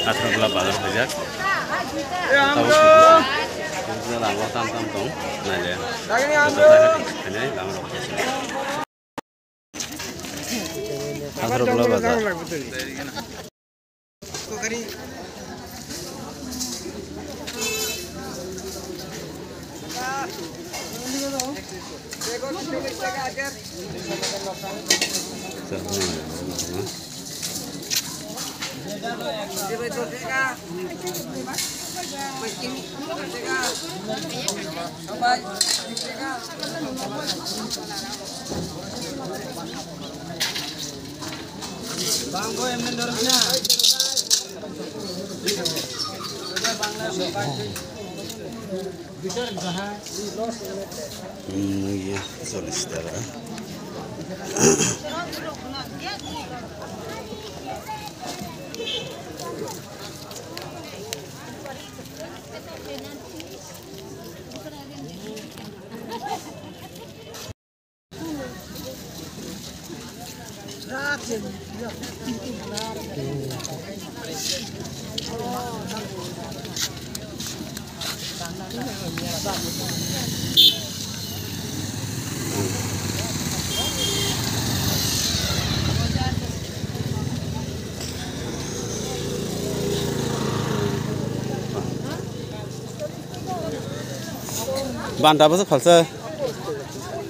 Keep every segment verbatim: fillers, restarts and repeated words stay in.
Asrabla bazar hajak. Tabo lama tam tam tong. Naile. Khainai lama rok. Asrabla bazar. Hmm, iya, solis tara. Banta bwswk phalsa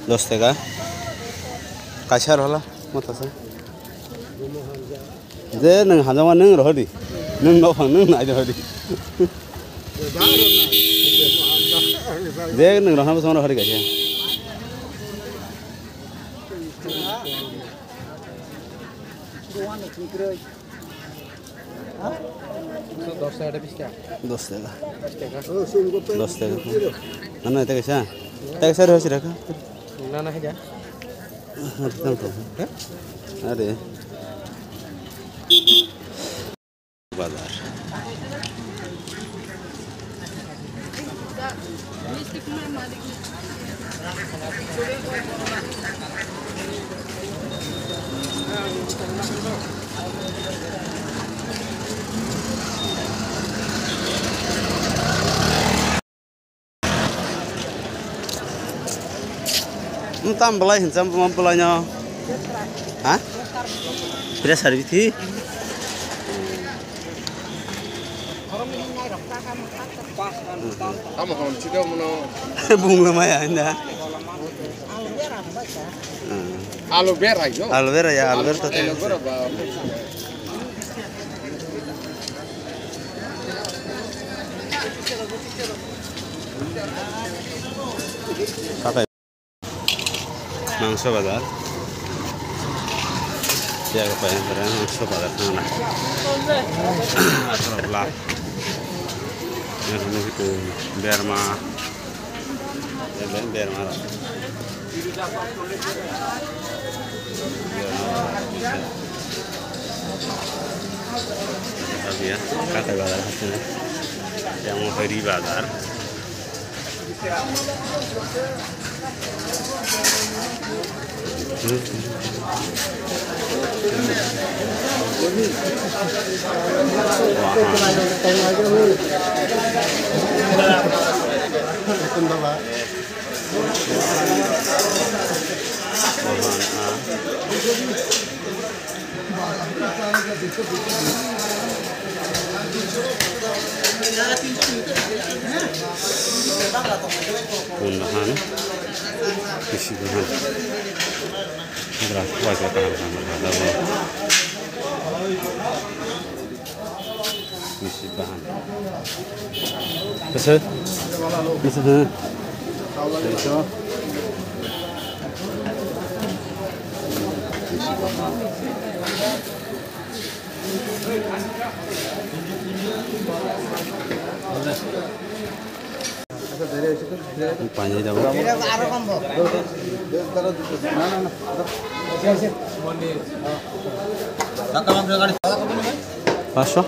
dos taka. Kaisa rohla motasa. Je nwng hamjakma nwng rohordi. Nwng nokhang nwng nai rohordi. Je nwng rohna bwswk rohordi kaisa. Dos taka. Dos taka. Dos taka. Ano, ito kaisa. Ito kaisa rohorsi rakha. Nana haja. Are. Bazar. Nwng tam belai hinsa, ma belai no? Ha? Pressure bithi? Tamo hon chida mono. Bungla maya hinda. Aloe vera yo. Aloe vera ya, aloe vera to. Aloe vera ba. Sakai. Mangso bazar. Tiago pai mangso bazar nana. Asrok la. Yang itu berma. Berma. Yang mau beli bazar. Pun bahan, bisi bahan. Bra, wajah kaham kaham ada. Bisi bahan. Bisi, bisi, ha. Bisi bahan. Pani daw. Paso.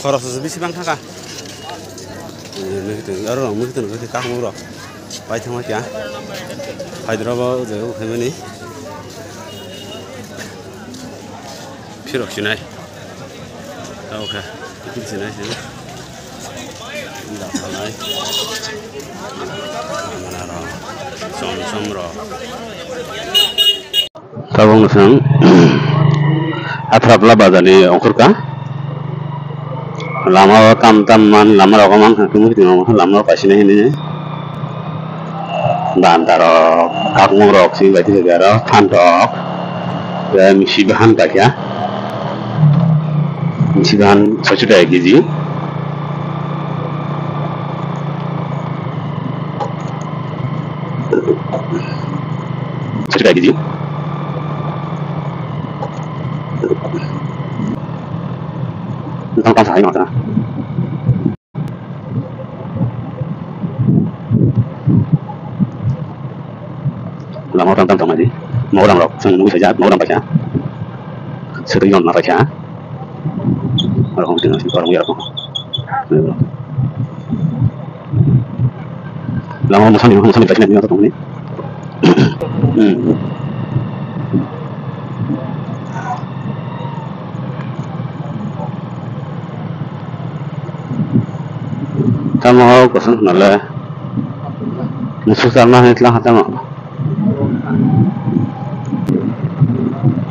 Khoroksa se bisi bang thaka. Aro rok mui tong khe kakmuk rok pai thangma kya. Hyderabad je o khaimani. Phirok sinai. Tao kha. Phirok sinai sinai. Dak halai. Mana rok. Som som rok. Tabuk nwswng Athrapla bazar ni ongkhorka. Lama o tam tam man, lama rok o man kha khe, lama rok kaisa nai hinwi. Banta rok, kakmuk rok simi bai tongkha aro phantok. Tei misi bahan paikha. Misi bahan soi soi taka kg. Soi soi taka kg. Tang tang sai ma tana. Lama o tam tam tongmani. Mogodam rok, chwng nugwi saijak, mogodam paikha. Swtwi yon ma paikha. Oro hong tino, oro hong yarok. Lama o mwsani, mwsani paikha, nini tongmani. Hmm. Tamo o kosong nale. Nusuk sarna hai tla hatamo.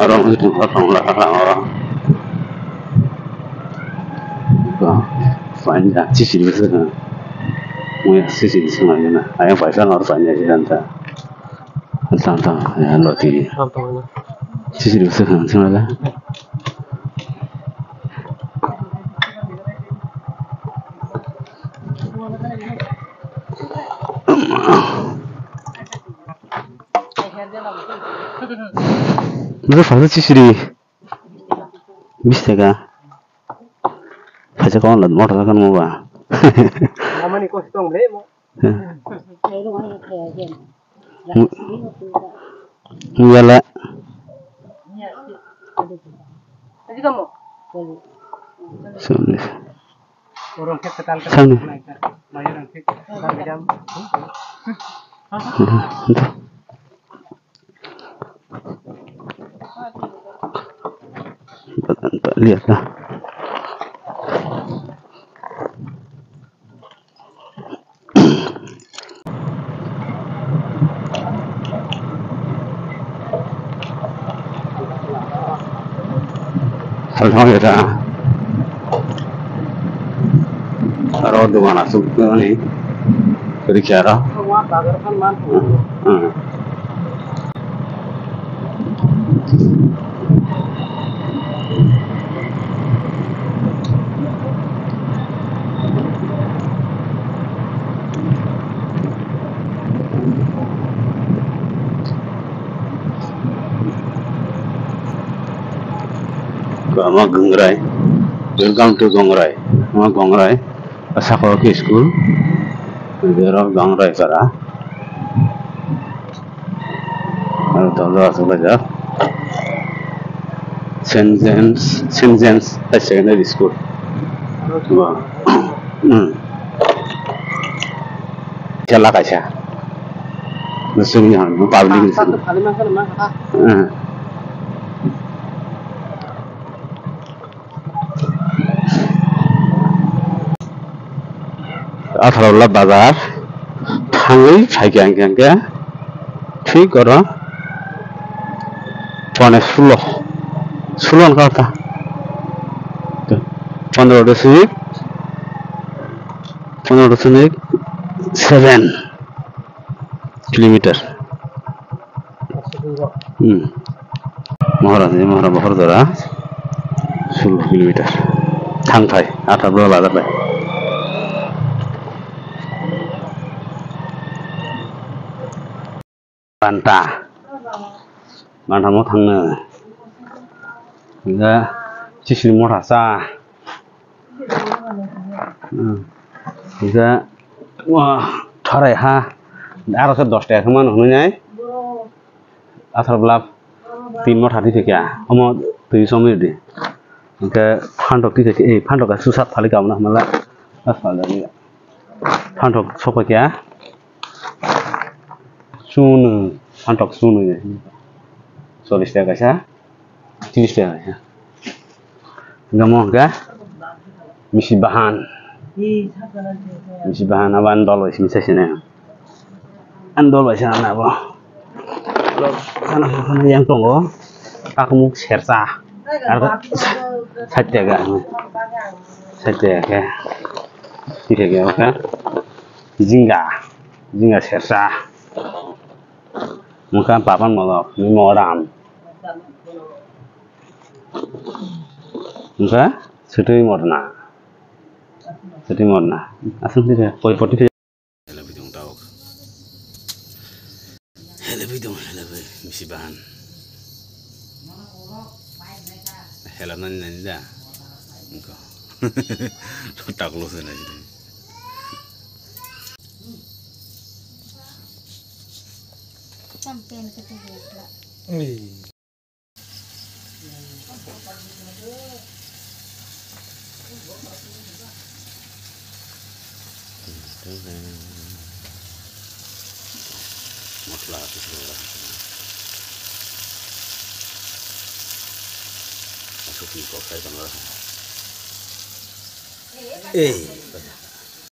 Aro ngi tong kha tong la kha oro. Ko, fine da, sisi ni bwswk kha. Mui sisi ni swngna gana. Ayang paisa nor fine da, sisi dan ta. Tang tang, ya, lo tigi. Tang tang, ya. Sisi ni bwswk kha, swngna la. Bwswk phalsa sisiri. Bish taka. Phaisa kok motor sakani mo ba. Mamani kosto tong le mo. Yala. Sini. Sini. Lihat lah. Salthang ya ta. Aro dogan aswk ni rikya ro. Hmm. Ama Gongrai, welcome to Gongrai. Ama Gongrai, sakao khe school, aro Gongrai para. Aro tolo aswk laijak. Saint James, Saint James Higher Secondary School. Bo, hmm. Kela kaisa. Nusungni hwn, public ni sini. Hmm. Atharwla bazar thangwi phaikha hwnkhe, hwnkhe thik oro pone sulo, sulo wngkha ta. Pondro dosmik, pondro dosmik seven kilometer. Hmm. Maharani, Mahara Bahar Dara, sullo kilometer. Thangthai, Atharwla bazar bai. Banta. Banta mo thangno. Hingke chisini motha cha. Hmm. Hingke, wah, tharai ha. Aro khe dos taka khe mano hwnwi nai. Athar blap tin motha twi thakya. Omo twi somwi di. Hingke phantok twi thakya. Ei, phantok ka susa phali ka mona hwnla. Phantok sokpakya. Chunu, phantok chunu. Chollish taka kaisa. Tris taka ya. Gamo hingke misi bahan. Misi bahan abo ani dol bai simi sai sini. Ani dol bai sana abo. Lo sana sana yang tongo. Kakumuk sersa. Ar sat taka. Sat taka ke. Tisa ke oke. Jingga. Jingga sersa. Mungkha papan molok, ni moram. Mungkha sutui morna. Sutui morna. Asam sih, koi poti sih. Hele bidung dauk. Hele bidung, hele bi, misi bahan. Hele nani nani da. Mungkha. Taklo se nani. Champion kete dia. Masala tu semua. Masuk di kok saya tambah. Eh.